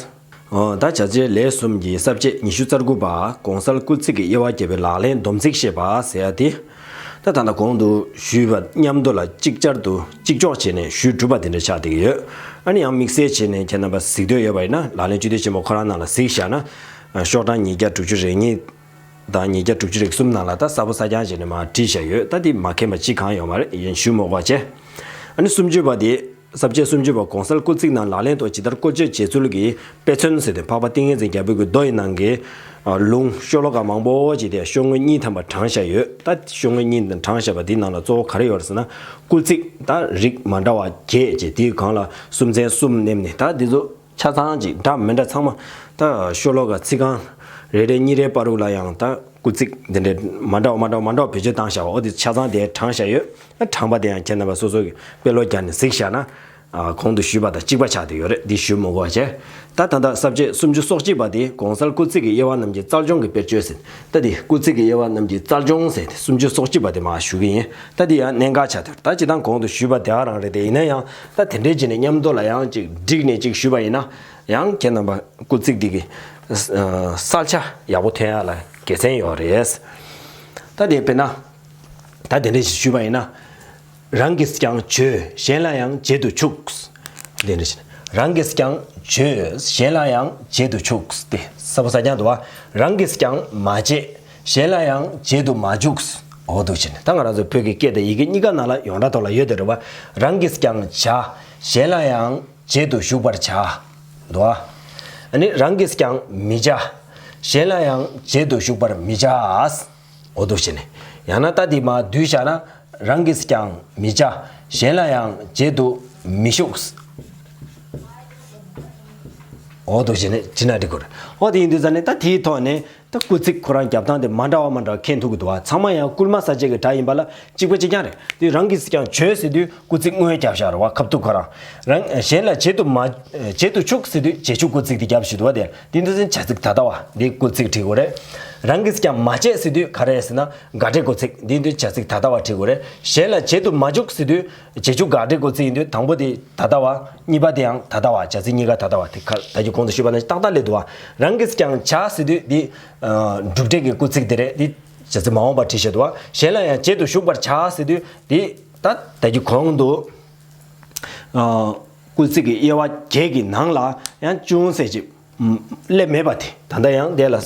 ཨོ། ད་བྱ་བྱེད་ལས་གསུམ་གྱི་ས་བཅད་ཉི་ཤུ་རྩ་དགུ་པ་གོང་གསལ་སྐུལ་ཚིག་གི་དབྱེ་བ་བརྒྱབ་པའི་ལག་ལེན་སྡོམ་ཚིག་བཤད་པ་ཟེར་ཡ་དེ། ད་ད་ལྟ་གོང་དུ་ཞུས་པ་མཉམ་དུ་ལ་ཅིག་ཅར་དུ་ཅིག་ཅོག་བྱས་ནས་ཞུས་གྲུབ་པ་དེ་འདྲ་ཆགས་བསྡད་ཀྱི་ཡོད། ཨ་ནི་ཡང་དམིགས་བསལ་བྱས་ནས་ཁྱེད་རྣམ་པ་གཟིགས་འདོད་ཡོད་པ་ཡིན་ན་ལག་ལེན་སྤྱི་འཐུས་ཆེན་མོ་ཁོ་རང་ནང་ལ་གཟིགས་བཞག་ན། ཤོག་གྲངས་ཉིས་བརྒྱ་དྲུག་ཅུ་རེ་གཉིས་དང་ཉིས་བརྒྱ་དྲུག་ཅུ་རེ་གསུམ་ནང་ལ་ད་གསལ་པོ་གསལ་རྐྱང་བྱས་ནས་མར་བྲིས་བཞག་ཡོད། ད་དེ་མ་མཁྱེན་པ་གཅིག་གང་ཡོད་མ་རེད། ཡིན་ཞུ་མི་དགོས་བྱས། ཨ་ནི་སུམ་ཅུ་པ་དེ། ས་བཅད་སུམ་ཅུ་པ་གོང་གསལ་སྐུལ་ཚིག་ནང་ལག་ལེན་དུ་ཇི་ལྟར་བཀོལ་སྤྱོད་བྱེད་ཚུལ་གྱི་དཔེ་མཚོན་ཟེར་ཏེ་འཕགས་པ་ཏིང་ངེ་འཛིན་རྒྱལ་པོའི་གི་མདོ་ཡི་ནང་གི་ལུང་ཤོ་ལོ་ཀ་མང་པོ་ཅིག་དེ་ཤོག་ངོས་གཉིས་ཐམ་པ་དྲངས་བཞག་ཡོད། ད་ཤོག་ངོས་གཉིས་དང་དྲངས་བཞག་པ་འདིའི་ནང་ལ་གཙོ་བོ་ག་རེ་ཡོད་རེད་ཟེར་ན། སྐུལ་ཚིག་ད་རིགས་མ་འདྲ་བ་བརྒྱད་ཅེས་དེའི་སྒང་ལ་སུམ་ཚན་གསུམ་བསྣན་ནས་ད་འདི་ཚོ་ཆ་ཚང་ཅིག་འདྲ་མི་འདྲ་ཚང་མ་ད་ཤོ་ལོ་ཀ་ཚིག་རྐང་རེ་རེ་གཉིས་རེའི་བར་དུ་ལ་ཡང་ད། སྐུལ་ཚིག་འདི་འདྲའི་མ་འདྲ་བ་མ་འདྲ་བ་མ་འདྲ་བ་བེད་སྤྱོད་བཏང་བཞག་པ་འོ་དེ་ཆ་ཚང་དེ་དྲངས་བཞག་ཡོད། དྲངས་པ་དེ་ཡང་ཁྱེད་རྣམ་པ་སོ་སོ་གི་དཔེ་ཀློག་བརྒྱབ་ནས་གཟིགས་བཞག་ན། ཨ་གོང་དུ་ཞུས་པ་དང་གཅིག་པ་ཆགས་བསྡད་ཡོད་རེད། འདི་ཞུ་མི་དགོས་བྱས། ད་ད་ལྟ་ས་བཅད་སུམ་ཅུ་སོ་གཅིག་པ་དེ་གོང་གསལ་སྐུལ་ཚིག་གི་དབྱེ་བ་རྣམས་ཀྱི་རྩལ་སྦྱོང་གི་དཔེར་བརྗོད་ཟེར། ད་དེ་སྐུལ་ཚིག་གི་དབྱེ་བ་རྣམས་ཀྱི་རྩལ་སྦྱོང་ཟེར་ཏེ་སུམ་ཅུ་སོ་གཅིག་པ་དེ་མར་ཞུ་གི་ཡིན། ད་དེ་ཡང་གནད་འགག་ཆགས་ཐུབ། ད་སྤྱིར་བཏང་གོང་དུ་ཞུས་པ་དེ་ག་རང་རེད་དེ་ཡིན་ན་ཡང་ད་དེ་འདྲའི་བྱས་ནས་མཉམ་དུ་ལ་ཡང་ཅིག་བསྒྲིགས་ནས་ཅིག་ཞུས་པ་ཡིན་ན། ཡང་ཁྱེད་རྣམ་པ་སྐུལ་ཚིག་འདི་གི་གསལ་ཆ་ཡག་པོ་ཐོན་ཡག་ལ་དགེ་མཚན་ཡོད་རེད། ད་དེ་དཔེར་ན། ད་དེ་འདྲ་ཞིག་ཞུས་པ་ཡིན་ན། རང་གིས་ཀྱང་བྱོས་གཞན་ལ་ཡང་བྱེད་དུ་ཆུག་དེ་འདྲ་ཞིག་རང་གིས་ཀྱང་བྱོས་གཞན་ལ་ཡང་བྱེད་དུ་ཆུག་དེ་གསལ་པོ་གསལ་རྐྱང་འདུག་བ། རང་གིས་ཀྱང་མ་བྱེད་གཞན་ལ་ཡང་བྱེད་དུ་མ་འཇུག་འོ་འདུག་ཅེ་ནས་ད་ང་རང་ཚོའི་བོད་ཀྱི་སྐད་དང་ཡི་གེ་གཉིས་ཀ་ནང་ལ་ཡོངས་གྲགས་ཐོག་ལ་ཡོད་དེ་རེད་བ། རང་གིས་ཀྱང་བྱ་གཞན་ལ་ཡང་བྱེད་དུ་གཞུག་པར་བྱ། འདུག་ཨ་ནི་རང་གིས་ཀྱང་མི་བྱ། གཞན་ལ་ཡང་བྱེད་དུ་གཞུག་པར་མི་བྱ། འོ་འདུག་བྱས་ནས། ཡང་ན་ད་འདི་མ་བསྡུས་བཞག་ན་རང་གིས་ཀྱང་མི་བྱ། གཞན་ལ་ཡང་བྱེད་དུ་མི་གཞུག་འོ་འདུག་བྱས་ནས་བྲིས་ན་འགྲིག་གི་རེད། འོ་དེ་ཡིན་དུས་ཙང་ནས་ད་དེའི་ཐོག་ནས། ད་སྐུལ་ཚིག་ཁོ་རང་རྒྱབ་སྟངས་དེ་མ་འདྲ་བ་མ་འདྲ་བ་མཁྱེན་ཐུབ་ཀྱི་འདུག་བ། ཚང་མ་ཡང་སྐུལ་མ་གསལ་བྱེད་ཀྱི་སྒྲ་ཡིན་པ་ལ་གཅིག་པ་གཅིག་རྐྱང་རེད། དེ་རང་གིས་ཀྱང་བྱོས་ཟེར་དུས་སྐུལ་ཚིག་སྔོན་རྒྱབ་བཞག་རེད་བ། ཁ་ཐུག་ཁོ་རང་། རང་གཞན་ལ་བྱེད་དུ་མ་བྱེད་དུ་ཆུག་ཟེར་དུས་རྗེས་འཇུག་སྐུལ་ཚིག་དེ་རྒྱབ་བཞག་འདུག་བ། དེ་འདི་འདི་ཚོ་བྱ་ཚིག་ད་ལྟ་བ་འདི་སྐུལ་ཚིག་བྲིས་དགོས་རེད། རང་གིས་ཀྱང་མ་བྱེད་ཟེར་དུས་ག་རེ་ཟེར་ན་དགག་སྒྲའི་སྐུལ་ཚིག་འདི་འདི་བྱ་ཚིག་ད་ལྟ་བ་བྲིས་དགོས་རེད། གཞན་ལ་བྱེད་དུ་མ་ཆུག་ཟེར་དུས་རྗེས་འཇུག་དགག་སྒྲའི་སྐུལ་ཚིག་ཡིན་དུས་དང་པོ་དེ་ད་ལྟ་བ། གཉིས་པ་དེ་ཡང་ད་ལྟ་བ། བྱ་ཚིག་གཉིས་ཀ་ད་ལྟ་བ་དེ་ཁ་ད་ཀྱི་གོང་དུ་ཞུས་པ་ནང་བཞིན་ཏག་ཏག་སླེབས་འདུག་བ། རང་གིས་ཀྱང་བྱ་ཟེར་དུས་འདི། ཨ་གྲུབ་འབྲས་ཀྱི་སྐུལ་ཚིག་དེ་རེད། འདི་བྱ་ཚིག་མ་འོངས་པ་བྲིས་བཞག་འདུག་བ། གཞན་ལ་ཡང་བྱེད་དུ་གཞུག་པར་བྱ་ཟེར་དུས་འདི་ད་ད་ཀྱི་གོང་དུ། ཨ་སྐུལ་ཚིག་གི་དབྱེ་བ་བརྒྱད་ཀྱི་ནང་ལ་ཡང་ཅུང་ཟད་ཅིག་སླེབས་མེད་པ་དེ། ད་ལྟ་ཡང་དེ་ལ་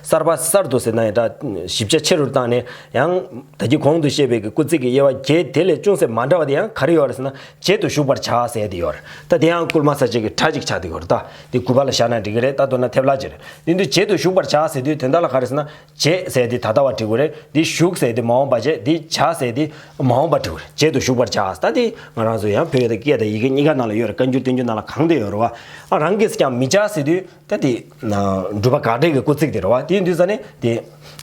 གསར་པ་གསར་དུ་ཟེར་ན་ཡང་འདྲ་ཞིབ་ཆ་ཆེ་རུ་བཏང་ནས་ཡང་ད་ཀྱི་གོང་དུ་བཤད་པའི་གི་སྐུལ་ཚིག་གི་དབྱེ་བ་བརྒྱད་དེ་ལས་ཅུང་ཟད་མ་འདྲ་བ་དེ་ཡང་ག་རེ་ཡོད་རེད་ཟེར་ན་བྱེད་དུ་གཞུག་པར་བྱ་ཟེར་དེ་ཡོད་རེད། ད་དེ་ཡང་སྐུལ་མ་གསལ་བྱེད་ཀྱི་སྒྲ་ཅིག་ཆགས་བསྡད་ཡོད་རེད། ད་དེ་དགུ་པ་ལ་བཞག་ན་འགྲིག་གི་རེད། ད་མདོར་ན་ཐེབས་ལག་ཅིག་རེད། དེ་དུས་བྱེད་དུ་གཞུག་པར་བྱ་ཟེར་དུས་དོན་དག་ལ་ག་རེ་ཟེར་ན་བྱེད་ཟེར་དེ་ད་ལྟ་བ་བྲི་དགོས་རེད། དེ་གཞུག་ཟེར་དེ་མ་འོངས་པ་བྱེད། དེ་བྱ་ཟེར་དེ་མ་འོངས་པ་བྲི་དགོས་རེད། བྱེད་དུ་གཞུག་པར་བྱ། ད་དེ་ང་རང་ཚོ་ཡང་བོད་ཀྱི་སྐད་དང་ཡི་གེ་གཉིས་ཀ་ནང་ལ་ཡོད་རེད། བཀའ་འགྱུར་བསྟན་འགྱུར་ནང་ལ་གང་དེ་ཡོད་རེད་བ། ཨ་རང་གིས་ཀྱང་མི་བྱ་ཟེར་དུས་ད་དེ་སྒྲུབ་པ་དགག་སྒྲའི་གི་སྐུལ་ཚིག་དེ་རེད་བ། དེ་ཡིན་དུས་ཙ་ནས་དེ་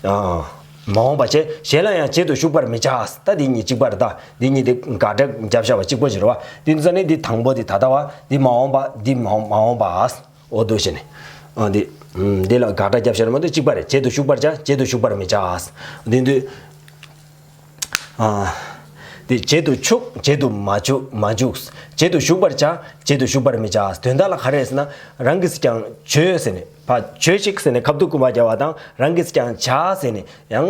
ཨ། མ་འོངས་པ་བྱས། གཞན་ལ་ཡང་བྱེད་དུ་ཞུགས་པར་མི་བྱ། ད་འདི་གཉིས་གཅིག་པ་རེད། ད་འདི་གཉིས་དེ་དགག་སྒྲ་རྒྱབ་བཞག་པ་གཅིག་པ་ཞིག་རེད་བ། དེ་ཚོ་ནི་འདི་དང་པོ་དེ་ད་ལྟ་བ། འདི་མ་འོངས་པ། འདི་མ་འོངས་མ་འོངས་པ། འོ་འདུག་བྱས་ནས། ཨ་འདི། ཨམ། འདི་ལ་དགག་སྒྲ་རྒྱབ་བཞག་རེད་མ་གཏོགས་གཅིག་པ་རེད། བྱེད་དུ་ཞུགས་པར་བྱ། བྱེད་དུ་ཞུགས་པར་མི་བྱ། འདི་འདུག་ཨ། དེ་བྱེད་དུ་ཆུག་བྱེད་དུ་མ་ཆུག་མ་འཇུག་བྱེད་དུ་ཞུགས་པར་བྱ། བྱེད་དུ་ཞུགས་པར་མི་བྱ། དོན་དག་ལ་ག་རེ་ཟེར་ན། རང་གིས་ཀྱང་བྱོས་ཟེར་ནས། ཕར་བྱོས་ཤིག་ཟེར་ནས་ཁ་ཐུག་སྐུལ་མ་རྒྱག་པ་དང་། རང་གིས་ཀྱང་བྱ་ཟེར་ནས་ཡང་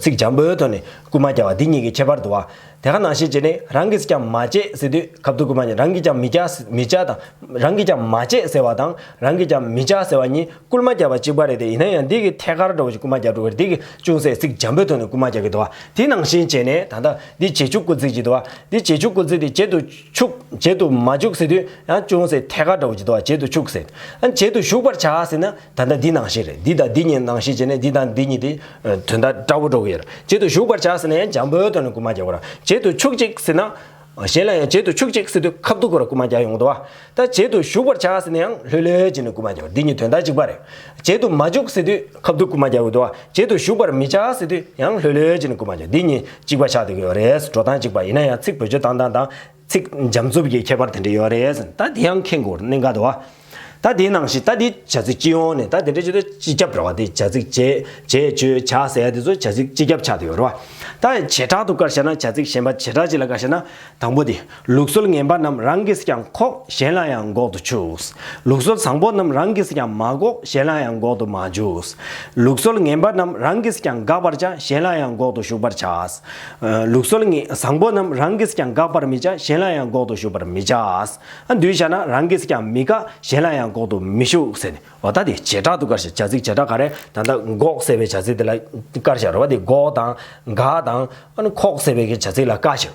ཚིག་འཇམ་པོའི་ཐོག་ནས་སྐུལ་མ་རྒྱག་པ། འདི་གཉིས་ཀྱི་ཁྱད་པར་འདུག་བ། དེ་ག་ནང་བཞིན་བྱས་ནས། རང་གིས་ཀྱང་མ་བྱེད་ཟེར་དུས་ཁ་ཐུག་སྐུལ་མ་རྒྱག་རང་གིས་ཀྱང་མི་བྱ། མི་བྱ་དང་། རང་གིས་ཀྱང་མ་བྱེད་ཟེར་བ་དང་། རང་གིས་ཀྱང་མི་བྱ་ཟེར་བ་གཉིས། སྐུལ་མ་རྒྱབ་པ་གཅིག་པ་རེད་དེ། ཡིན་ན་ཡང་འདི་གི་ཐད་ཀར་འདྲ་བོ་ཞིག་སྐུལ་མ་རྒྱབ་འགྲོ་གི་རེད། འདི་གི་ཅུང་ཟད་ཚིག་འཇམ་པོའི་ཐོག་ནས་སྐུལ་མ་རྒྱག་གི་འདུག་བ། དེ་ནང་བཞིན་བྱས་ནས་ད་ལྟ་འདི་བྱེད་ཆུག་སྐུལ་ཚིག་ཅིག་འདུག་བ། འདི་བྱེད་ཆུག་སྐུལ་ཚིག་དེ་བྱེད་དུ་ཆུག་བྱེད་དུ་མ་ཆུག་ཟེར་དུས་ཡང་ཅུང་ཟད་ཐད་ཀར་འདྲ་བོ་ཅིག་འདུག་བ། བྱེད་དུ་ཆུག་ཟེར། ཨ། བྱེད་དུ་ཞུགས་པར་བྱ་ཟེར་ན་ད་ལྟ་འདི་ནང་བཞིན་རེད། འདི་དང་འདི་གཉིས་ནང་བཞིན་བྱས་ནས་འདི་དང་འདི་གཉིས་དེ་དོན་དག་འདྲ་བོ་འགྲོ་གི་ཡོད་རེད། བྱེད་དུ་ཞུགས་པར་བྱ་ཟེར་ན་ཡང་འཇམ་པོའི་ཐོག་ནས་སྐུལ་མ་རྒྱག་དགོས་རེད། བྱེད་དུ་ཆུག་ཅིག་ཟེར་ན། གཞན་ལ་ཡང་བྱེད་དུ་ཆུག་ཅིག་ཟེར་དུས་ཁ་ཐུག་སྐུལ་མ་རྒྱག་ཡོང་གི་འདུག་བ། ད་བྱེད་དུ་ཞུགས་པར་བྱ་ཟེར་ན་ཡང་ལྷོད་ལྷོད་བྱས་ནས་སྐུལ་མ་རྒྱག་འདི་གཉིས་དོན་དག་གཅིག་པ་རེད། བྱེད་དུ་མ་ཆུག་ཟེར་དུས་ཁ་ཐུག་སྐུལ་མ་རྒྱག་གི་འདུག་བ། བྱེད་དུ་ཞུགས་པར་མི་བྱ་ཟེར་དུས་ཡང་ལྷོད་ལྷོད་བྱས་ནས་སྐུལ་མ་རྒྱག་འདི་གཉིས་གཅིག་པ་ཆགས་བསྡད་ཀྱི་ཡོད་རེད། འགྲོ་སྟངས་གཅིག་པ། ཡིན་ན་ཡང་ཚིག་བེད་སྤྱོད་བཏང་སྟངས་དང་ཚིག་འཇམ་རྩུབ་ཀྱི་ཁྱད་པར་དེ་འདྲ་ཡོད་རེད། ད་དེ་ཡང་མཁྱེན་དགོས་གནད་འགག་འདུག་བ། ད་དེའི་ནང་བཞིན་ད་དེ་བྱ་ཚིག་སྤྱི་ཡོངས་ནས། ད་དེ་འདྲ་བྱེད་དུས་སྤྱི་ཁྱབ་རེད་བ། དེ་བྱ་ཚིག་བྱེད། བྱེད། བྱོས། བྱ་ཟེར་ཡ་དེ་ཚོ་བྱ་ཚིག་སྤྱི་ཁྱབ་ཆགས་བསྡད་ཡོད་རེད་བ། ད་བྱེ་བྲག་ཏུ་བཀར་བཞག་ན། བྱ་ཚིག་གཞན་པ་བྱེ་བྲག་ཅིག་ལ་བཀར་བཞག་ན། དང་པོ་དེ། ལུགས་སྲོལ་ངན་པ་རྣམས་རང་གིས་ཀྱང་ཁོག་གཞན་ལ་ཡང་འགོག་ཏུ་ཆུག་ལུགས་སྲོལ་བཟང་པོ་རྣམས་རང་གིས་ཀྱང་མ་འགོག་གཞན་ལ་ཡང་འགོག་ཏུ་མ་འཇུག་ལུགས་སྲོལ་ངན་པ་རྣམས་རང་གིས་ཀྱང་དགག་པར་བྱ། གཞན་ལ་ཡང་འགོག་ཏུ་ཞུགས་པར་བྱ། ལུགས་སྲོལ་ངན། བཟང་པོ་རྣམས་རང་གིས་ཀྱང་དགག་པར་མི་བྱ། གཞན་ལ་ཡང་འགོག་ཏུ་ཞུགས་པར་མི་བྱ། ཨ། འདུས་བྱས་ན། རང་གིས་ཀྱང་མི་དགག་གཞན་ལ་ཡང་འགོག་ཏུ་མི་ཞུགས་ཟེར་ནས། འོ། ད་དེ་བྱེ་བྲག་ཏུ་བཀར་བཞག་བྱ་ཚིག་བྱེ་བྲག་ག་རེ། ད་ལྟ་འགོག་ཟེར་བའི་བྱ་ཚིག་དེ་ལ་བཀར་བཞག་རེད་བ། དེ་འགོག་དང་དགག་དང་། ཨ་ནི་ཁོག་ཟེར་བའི་གི་བྱ་ཚིག་ལ་བཀར་བཞག་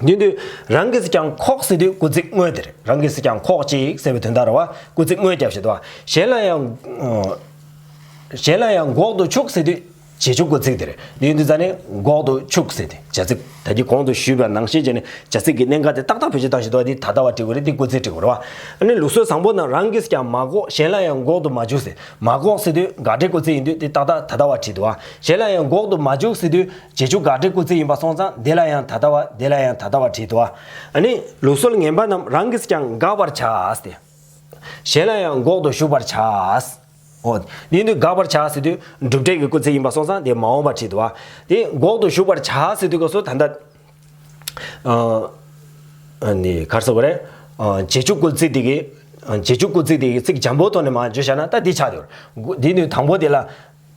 དེ་དུས་རང་གིས་ཀྱང་ཁོག་ཟེར་དུས་སྐུལ་ཚིག་དངོས་དེ་རེད། རང་གིས་ཀྱང་ཁོག་ཅིག་ཟེར་བའི་དོན་དག་རེད་བ། སྐུལ་ཚིག་དངོས་རྒྱབ་བཞག་འདུག་བ། གཞན་ལ་ཡང་། གཞན་ལ་ཡང་འགོག་ཏུ་ཆུག་ཟེར་དུས། བྱེད་ཆུག་སྐུལ་ཚིག་དེ་རེད། དེ་ཡིན་དུས་ཙ་ནས་འགོག་ཏུ་ཆུག་ཟེར་ཏེ། བྱ་ཚིག་ད་གིན་གོང་དུ་ཞུས་པ་ནང་བཞིན་བྱས་ནས་བྱ་ཚིག་གི་གནད་འགག་དེ་ཏག་ཏག་བེད་སྤྱོད་བཏང་བཞིན་འདུག་བ། དེ་ད་ལྟ་བ་བྲིས་དགོས་རེད། དེ་སྐུལ་ཚིག་བྲིས་དགོས་རེད་བ། ཨ་ནི་ལུགས་སྲོལ་བཟང་པོ་རྣམས་རང་གིས་ཀྱང་མ་འགོག་གཞན་ལ་ཡང་འགོག་ཏུ་མ་འཇུག་ཟེར། མ་འགོག་ཟེར་དུས་དགག་སྒྲའི་སྐུལ་ཚིག་ཡིན་དུས་དེ་ཏག་ཏག་ད་ལྟ་བ་བྲིས་འདུག་བ། གཞན་ལ་ཡང་འགོག་ཏུ་མ་འཇུག་ཟེར་དུས་བྱེད་ཆུག་དགག་སྒྲའི་སྐུལ་ཚིག་ཡིན་པ་སོང་ཙང་དེ་ལ་ཡང་ད་ལྟ་བ། དེ་ལ་ཡང་ད་ལྟ་བ་བྲིས་འདུག་བ། ཨ་ནི་ལུགས་སྲོལ་ངན་པ་རྣམས་རང་གིས་ཀྱང་དགག་པར་བྱ་ཟེར། གཞན་ལ་ཡང་འགོག་ཏུ་ཞུགས་པར་བྱ། འོ། འདི་ནི་དགག་པར་བྱ་ཟེར་དུས་སྒྲུབ་བྱེད་ཀྱི་སྐུལ་ཚིག་ཡིན་པ་སོང་ཙང་དེ་མ་འོངས་པ་བྲིས་འདུག་བ། དེ་འགོག་ཏུ་ཞུགས་པར་བྱ་ཟེར་དུས་སྐབས་སུ་ད་ལྟ། ཨ་ནི་ག་རེ་ཟེར་དགོས་རེད། ཨ། བྱེད་ཆུག་སྐུལ་ཚིག་དེ་གི། ཨ། བྱེད་ཆུག་སྐུལ་ཚིག་དེ་གི་ཚིག་འཇམ་པོའི་ཐོག་ནས་མར་བརྗོད་བཞག་ན་ད་འདི་ཆགས་འདུག་འདི་ནི་དང་པོ་དེ་ལ།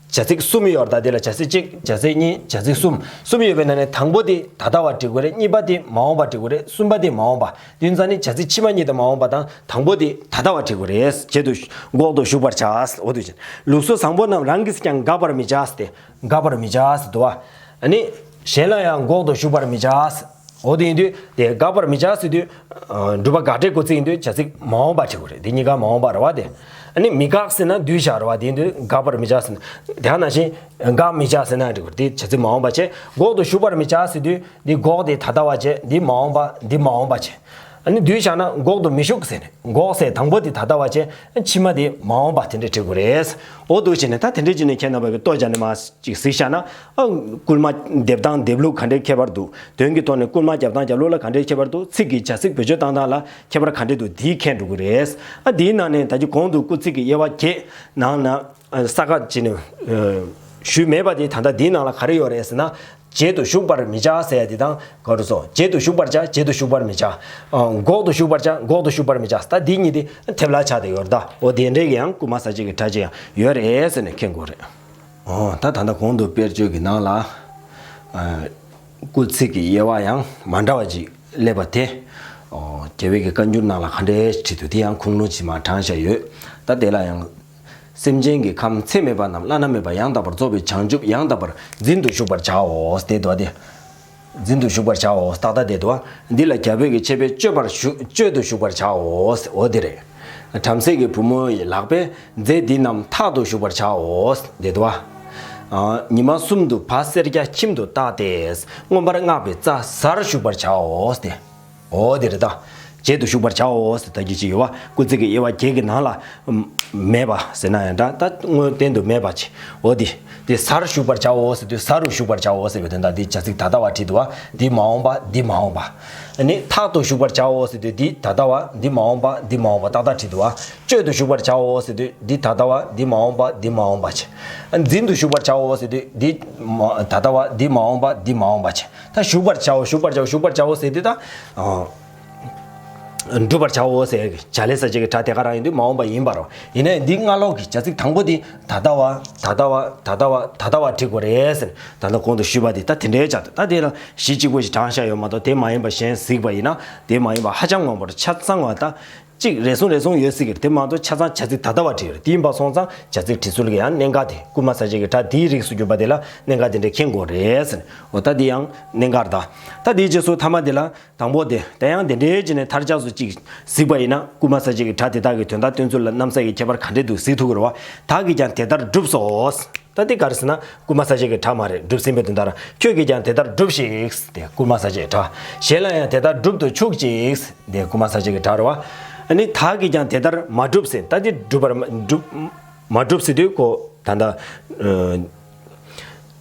བྱ་ཚིག་གསུམ་ཡོད་རེད། ད་དེ་ལ་བྱ་ཚིག་གཅིག་བྱ་ཚིག་གཉིས། བྱ་ཚིག་གསུམ། གསུམ་ཡོད་པའི་ནང་ནས་དང་པོ་དེ་ད་ལྟ་བ་བྲིས་དགོས་རེད། གཉིས་པ་དེ་མ་འོངས་པ་བྲིས་དགོས་རེད། གསུམ་པ་དེ་མ་འོངས་པ། དེ་ཡིན་ཙང་ནི་བྱ་ཚིག་ཕྱི་མ་གཉིས་དེ་མ་འོངས་པ་དང་། དང་པོ་དེ་ད་ལྟ་བ་བྲིས་དགོས་རེད། བྱེད་དུ། འགོག་ཏུ་ཞུགས་པར་བྱ། འོ་དེ་བཞིན། ལུགས་སྲོལ་བཟང་པོ་རྣམས་རང་གིས་ཀྱང་དགག་པར་མི་བྱ་ཟེར་ཏེ། དགག་པར་མི་བྱ་ཟེར་འདུག་བ། ཨ་ནི། གཞན་ལ་ཡང་འགོག་ཏུ་ཞུགས་པར་མི་བྱ། འོ་དེ་ཡིན་དུས་དེ་དགག་པར་མི་བྱ་ཟེར་དུས། ཨ། སྒྲུབ་པ་དགག་སྒྲའི་སྐུལ་ཚིག་ཡིན་དུས་བྱ་ཚིག་མ་འོངས་པ་བྲིས་དགོས་རེད། དེ་གཉིས་ཀ་མ་འོངས་པ་རེད་བ། དེ། ཨ་ནི་མི་དགག་ཟེར་ན་འདུས་བྱས་རེད་བ། དེ་ཡིན་དུས་དགག་པར་མི་བྱ་ཟེར་ན། དེ་ནང་བཞིན་དགག་མི་བྱ་ཟེར་ན་འགྲིག་གི་རེད། དེ་བྱ་ཚིག་མ་འོངས་པ་བྱས། འགོག་ཏུ་ཞུགས་པར་མི་བྱ་ཟེར་དུས་འདི་འགོག་དེ་ད་ལྟ་བ་བྱས། འདི་མ་འོངས་པ། འདི་མ་འོངས་པ་བྱས། ཨ་ནི་འདུས་བྱས་ན་འགོག་ཏུ་མི་ཞུགས་ཟེར་ནས། འགོག་ཟེར་དང་པོ་དེ་ད་ལྟ་བ་བྱས། ཕྱི་མ་དེ་མ་འོངས་པ་དེ་འདྲ་བྲིས་དགོས་རེད། འོ་འདུག་བྱས་ནས་ད་དེ་འདྲ་བྱས་ནས་ཁྱེད་རྣམ་པ་གིས་ལྟོས་བྱས་ནས་མར་ཅིག་གཟིགས་བཞག་ན། ཨ། སྐུལ་མ་འདེབས་སྟངས་འདེབས་ལུགས་ག་འདྲའི་ཁྱད་པར་འདུག་དོན་གྱི་ཐོག་ནས་སྐུལ་མ་རྒྱབ་སྟངས་རྒྱབ་ལུགས་ལ་ག་འདྲའི་ཁྱད་པར་འདུག་ཚིག་གི་བྱ་ཚིག་བེད་སྤྱོད་བཏང་སྟངས་ལ་ཁྱད་པར་ག་འདྲ་འདུག་འདི་མཁྱེན་འགྲོ་གི་རེད། ཨ། འདིའི་ནང་ནས་ད་ཅི་གོང་དུ་སྐུལ་ཚིག་གི་དབྱེ་བ་བརྒྱད་ནང་ན། ཨ། ས་ཀ་ཅིག་ནས། ཨ། ཞུས་མེད་པ་དེ་ད་ལྟ་འདིའི་ནང་ལ་ག་རེ་ཡོད་རེད་ཟེར་ན། བྱེད་དུ་ཞུགས་པར་མི་བྱ་ཟེར་ཡ་དེ་དང་། ག་རེ་ཟེར། བྱེད་དུ་ཞུགས་པར་བྱ། བྱེད་དུ་ཞུགས་པར་མི་བྱ། ཨ། འགོག་ཏུ་ཞུགས་པར་བྱ། འགོག་ཏུ་ཞུགས་པར་མི་བྱ། ད་འདི་གཉིས་དེ་ཐེབས་ལ་ཆགས་བསྡད་ཡོད་རེད་ད། འོ་དེ་འདྲའི་གི་ཡང་སྐུལ་མ་ས་བཅད་ཀྱི་སྒྲ་ཅིག་ཡང་ཡོད་རེད་ཟེར་ནས་མཁྱེན་དགོས་རེད། འོ། ད་ད་ལྟ་གོང་དུ་དཔེར་བརྗོད་ཀྱི་ནང་ལ། ཨ། སྐུལ་ཚིག་གི་དབྱེ་བ་ཡང་མ་འདྲ་བ་ཅིག་སླེབས་པ་དེ། ཨོ། རྒྱལ་བའི་གི་བཀའ་འགྱུར་ནང་ལ་ག་འདྲའི་བྲིས་འདུག་དེ་ཡང་ཁུངས་ལུང་ཅིག་མར་དྲངས་བཞག་ཡོད། ད་དེ་ལ་ཡང་། སེམས་ཅན་གྱི་ཁམས་ཚད་མེད་པ་རྣམས་བླ་ན་མེད་པ་ཡང་དག་པར་རྫོགས་པའི་བྱང་ཆུབ་ཡང་དག་པར་འཛིན་དུ་གཞུག་པར་བྱའོ། དེ་འདུག་སྟེ། འཛིན་དུ་གཞུག་པར་བྱའོ། ཏག་ཏག་དེ་འདུག་འདི་ལ་རྒྱལ་པོའི་གི་ཆེ་བས་སྤྱོད་པར་ཞུ། སྤྱོད་དུ་གཞུག་པར་བྱའོ། འོ་དེ་རེད། བྲམ་ཟེ་གི་བུ་མོ་ཡི་ལག་པས་རྫས་འདི་རྣམས་འཐག་ཏུ་གཞུག་པར་བྱའོ། དེ་འདུག་ཨ། ཉི་མ་གསུམ་དུ་བ་སེར་སྐྱ་ཁྱིམ་དུ་བཏགས་ཏེ། མངོན་པར་བསྔགས་པའི་རྩྭ་ཟར་གཞུག་པར་བྱའོ། དེ། འོ་དེ་རེད་ད། བྱེད་དུ་གཞུག་པར་བྱའོ་ཟེར་ད་གི་ཅིག་ཡོད་བ། སྐུལ་ཚིག་གི་དབྱེ་བ་བརྒྱད་ཀྱི་ནང་ལ། ཨམ། མེད་པ་ཟེར་ན་ཡང་འདྲ། ད་དངོས་བསྟན་དུ་མེད་པ་ཅིག་འོ་འདི། འདི་གཟར་ཞུགས་པར་བྱའོ་ཟེར་དུས་གཟར་རུ་ཞུགས་པར་བྱའོ་ཟེར་བའི་དོན་དག་འདི་བྱ་ཚིག་ད་ལྟ་བ་བྲིས་འདུག་བ། འདི་མ་འོངས་པ། འདི་མ་འོངས་པ། ཨ་ནི་ཐག་ཏུ་ཞུགས་པར་བྱའོ་ཟེར་དུས་འདི་ད་ལྟ་བ། འདི་མ་འོངས་པ། འདི་མ་འོངས་པ་ཏག་ཏག་བྲིས་འདུག་བ། གཅོད་དུ་ཞུགས་པར་བྱའོ་ཟེར་དུས་འདི་ད་ལྟ་བ། འདི་མ་འོངས་པ། འདི་མ་འོངས་པ་བྱས། འཛིན་དུ་ཞུགས་པར་བྱའོ་ཟེར་དུས་འདི་མ་ད་ལྟ་བ། འདི་མ་འོངས་པ། འདི་མ་འོངས་པ་བྱས། ད་ཞུགས་པར་བྱའོ། ཞུགས་པར་བྱའོ། ཞུགས་པར་བྱའོ་ཟེར་དུས་ད། ཨ། སྒྲུབ་པར་བྱའོ་ཟེར། བྱ་ལས་གསལ་བྱེད་ཀྱི་སྒྲ་དེ་ག་རང་ཡིན་དུས་མ་འོངས་པ་ཡིན་པར། ཡིན་ནའི་འདི་སྔ་ལོགས་ཀྱི་བྱ་ཚིག་དང་པོ་འདི་ད་ལྟ་བ། ད་ལྟ་བ། ད་ལྟ་བ། ད་ལྟ་བ་བྲི་དགོས་རེད་ཟེར། ད་ལྟ་གོང་དུ་ཞུས་པ་འདི་ད་དེ་འདྲའི་ཆགས་འདུག་ད་དེ་ལ་གཞི་གཅིག་པོ་ཞིག་དྲངས་བཞག་ཡོད་མ་གཏོགས་དེ་མ་ཡིན་པ་གཞན་གཟིགས་པ་ཡིན་ན། དེ་མ་ཡིན་པ་ཧ་ཅང་མང་པོར་ཆ་ཚང་བ་ད། གཅིག་རེ་ཟུང་རེ་ཟུང་ཡོད་སྲིད་ཀྱི་རེད། དེ་མ་གཏོགས་ཆ་ཚང་བྱ་ཚིག་ད་ལྟ་བ་བྲིས་ཡོད་རེད། དེ་ཡིན་པ་སོང་ཙང་བྱ་ཚིག་བྲིས་ཚུལ་གྱི་ཡང་གནད་འགག་དེ་སྐུལ་མ་གསལ་བྱེད་ཀྱི་སྒྲ་དེའི་རིགས་སུ་གྱུར་པ་དེ་ལ་གནད་འགག་དེ་འདྲ་མཁྱེན་དགོས་རེད་ཟེར། འོ་ད་དེ་ཡང་གནད་འགག་རེད་ད། ད་དེའི་རྗེས་སུ་ཐ་མ་དེ་ལ། དང་པོ་དེ། དེ་ཡང་དེ་འདྲའི་བྱས་ནས་མཐར་ཆགས་སུ་གཅིག་གཟིགས་པ་ཡིན་ན། སྐུལ་མ་གསལ་བྱེད་ཀྱི་སྒྲ་དེ་དག་གི་དོན་དག་སྟོན་ཚུལ་ལ་གནམ་ས་ཡི་ཁྱད་པར་ག་འདྲས་འདུག་གཟིགས་ཐུབ་ཀྱི་རེད་བ། བདག་གིས་ཀྱང་དེ་ལྟར་བསྒྲུབས་སོ། ད་དེ་ག་རེ་ཟེར་ན་སྐུལ་མ་གསལ་བྱེད་ཀྱི་སྒྲ་མ་རེད། སྒྲུབ་ཟིན་པའི་དོན་དག་རེད། ཁྱོད་ཀྱིས་ཀྱང་དེ་ལྟར་སྒྲུབས་ཤིག་དེ་སྐུལ་མ་གསལ་བྱེད་ཀྱི་སྒྲ། གཞན་ལ་ཡང་དེ་ལྟར་བསྒྲུབ་ཏུ་ཆུག་ཅིག་དེ་སྐུལ་མ་གསལ་བྱེད་ཀྱི་སྒྲ་རེད་བ། ཨ་ནི་བདག་གིས་ཀྱང་དེ་ལྟར་མ་བསྒྲུབས་ཟེར། ད་དེ་བསྒྲུབ་པར་མ་བསྒྲུབ། མ་བསྒྲུབས་ཟེར་དུས་ཁོ་ད་ལྟ། ཨ།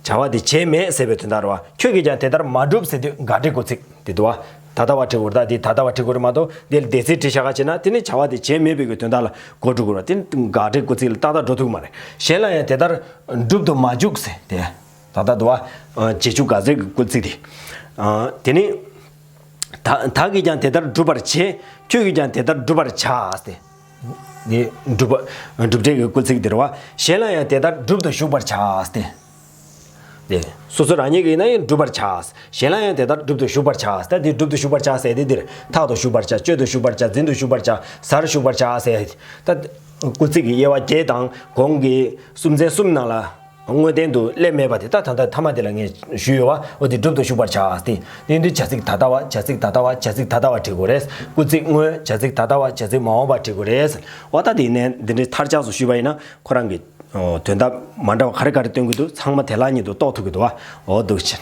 བྱ་བ་དེ་བྱས་མེད་ཟེར་བའི་དོན་དག་རེད་བ། ཁྱོད་ཀྱིས་ཀྱང་དེ་ལྟར་མ་བསྒྲུབས་ཟེར་དུས་དགག་སྒྲའི་སྐུལ་ཚིག་དེ་འདུག་བ། ད་ལྟ་བ་བྲི་དགོས་རེད། ད་དེ་ད་ལྟ་བ་བྲི་དགོས་རེད་མ་གཏོགས་དེ་ལ་འདས་ཚིག་བྲིས་བཞག་ག་བྱས་ན་དེ་ནི་བྱ་བ་དེ་བྱས་མེད་པའི་གི་དོན་དག་ལ་གོ་འགྲོ་གི་རེད་བ། དེ་ནི་དགག་སྒྲའི་སྐུལ་ཚིག་ལ་ཏག་ཏག་འགྲོ་ཐུབ་ཀྱི་མ་རེད། གཞན་ལ་ཡང་དེ་ལྟར་བསྒྲུབ་ཏུ་མ་འཇུག་ཟེར་དེ། ད་ལྟ་འདུག་བ། བྱེད་འཇུག་དགག་སྒྲའི་སྐུལ་ཚིག་དེ། དེ་ནི། ད་བདག་གིས་ཀྱང་དེ་ལྟར་བསྒྲུབ་པར་བྱེད། ཁྱོད་ཀྱིས་ཀྱང་དེ་ལྟར་བསྒྲུབ་པར་བྱ་སྟེ། འདི་བསྒྲུབ་པ། བསྒྲུབ་བྱའི་གི་སྐུལ་ཚིག་འདི་རེད་བ། གཞན་ལ་ཡང་དེ་ལྟར་བསྒྲུབ་ཏུ་གཞུག་པར་བྱ་སྟེ། དེ་སོ་སོ་རང་ཉིད་ཀྱིས་ཡིན་ན་ཡང་བསྒྲུབ་པར་བྱ། གཞན་ལ་ཡང་དེ་ལྟར་བསྒྲུབ་ཏུ་གཞུག་པར་བྱ། ད་འདི་བསྒྲུབ་ཏུ་གཞུག་པར་བྱ་ཟེར་དེ་འདིར་ཐག་ཏུ་གཞུག་པར་བྱ། གཅོད་དུ་གཞུག་པར་བྱ། འཛིན་དུ་གཞུག་པར་བྱ། གཟར་གཞུག་པར་བྱ་ཟེར། ད་སྐུལ་ཚིག་གི་དབྱེ་བ་བརྒྱད་དང་གོང་གི་སུམ་ཚན་གསུམ་ནང་ལ། དངོས་བསྟན་དུ་སླེབས་མེད་པ་དེ་ད་ད་ལྟ་ཐ་མ་དེ་ལ་ངས་ཞུས་ཡོད་བ། འོ་དེ་བསྒྲུབ་ཏུ་གཞུག་པར་བྱ་སྟེ། དེ་དུས་བྱ་ཚིག་ད་ལྟ་བ། བྱ་ཚིག་ད་ལྟ་བ། བྱ་ཚིག་ད་ལྟ་བ་བྲི་དགོས་རེད། སྐུལ་ཚིག་དངོས། བྱ་ཚིག་ད་ལྟ་བ། བྱ་ཚིག་མ་འོངས་པ་བྲི་དགོས་རེད། འོ་ད་དེ་ནས་འདི་འདྲའི་མཐར་ཆགས་སུ་ཞུས་པ་ཡིན་ན་ཁོ་རང་གི་དོན་དག་མ་འདྲ་བ་ག་རེ་ག་རེ་སྟོན་གྱི་འདུག་ཚང་མ་དེ་ལ་ཉིད་དུ་རྟོགས་ཐུབ་ཀྱི་འདུག་བ། འོ་འདུག་ཕྱིན།